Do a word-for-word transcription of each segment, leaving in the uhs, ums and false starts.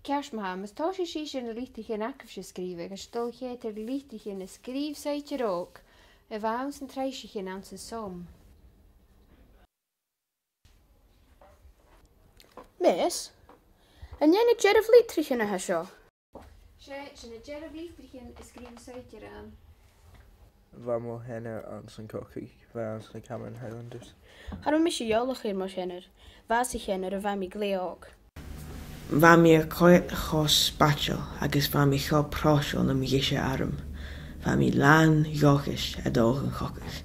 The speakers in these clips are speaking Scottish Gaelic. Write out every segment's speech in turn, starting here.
Ceart ma-thà, mus tòisich sibhse na litrichean agaibhse a sgrìobhadh, agus 's dòcha gu bheil litrichean a sgrìobh sibhse òg a bha anns an treis sin anns an sòm. Miss, an e na dearbh litrichean a tha seo? 'S e, 's e na dearbh litrichean a sgrìobh sibhse ann. Bha mo sheanair anns a' chogadh, bha e anns na Cameron Highlanders. Cha robh mise eòlach air mo sheanair, bha e sa cheann nuair a bha mi glè òg. Bha mi a' coimhead cho spaideil agus bha mi cho pròiseil nam dhèidh-se orm. Bha mi làn dhòchais a' dol dhan chogadh.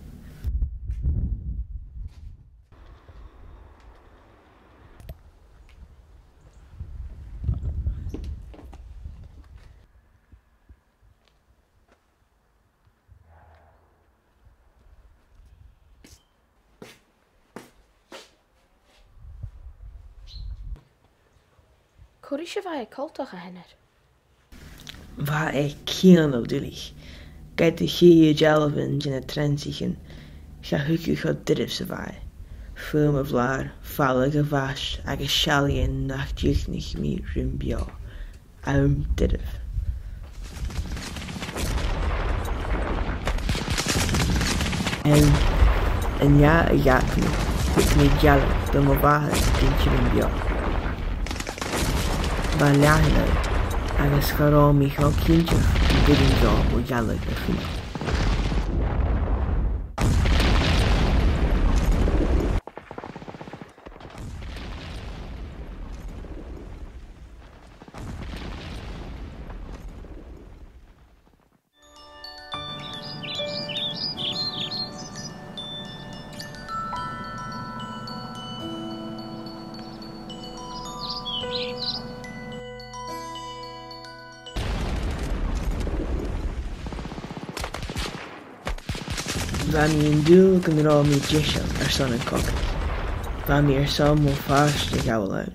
Cò ris a bha e coltach, a sheanair? Bha e cianail duilich. Ged a chitheadh dealbhan de na transaichean, cha thuig thu cho doirbh 's a bha e. Fuaim a' bhlàir, fàileadh a' bhais agus seallaidhean nach dìochuimhnich mi rium beò. Àm doirbh. An, an latha a dh'fhàg mi, thug mi gealladh do mo mhàthair gun tilleadh mi beò. Bha leathann oirre, agus cha robh mi cho cinnteach gum b' urrainn dhomh mo ghealladh a chumail. Bha mi an dùil gun robh mi deiseil airson a' chogaidh. Bha mi airson mo phàirt a ghabhail ann.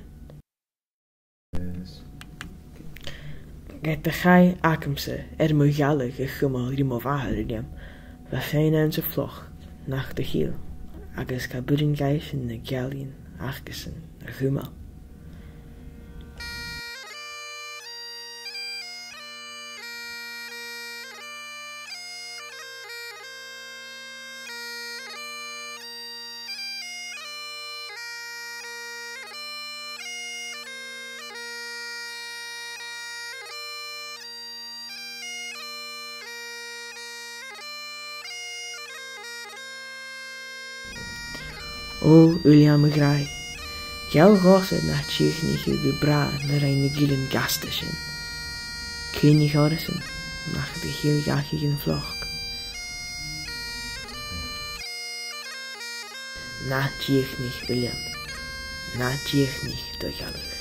Ged a chaidh agamsa air mo ghealladh a chumail ri mo mhàthair rium, bha feadhainn anns a' phloc nach do thill, agus cha b' urrainn dhaibhsan na geallaidhean acasan a chumail. Ò, Uilleam a ghràidh, gheall dhòmhsa nach dìochuimhnich thu gu bràth na rinn na gillean gasta sin. Cuimhnich orrasan nach do thill dhachaigh dhan phloc. Na dìochuimhnich, Uilleam, na dìochuimhnich do ghealladh.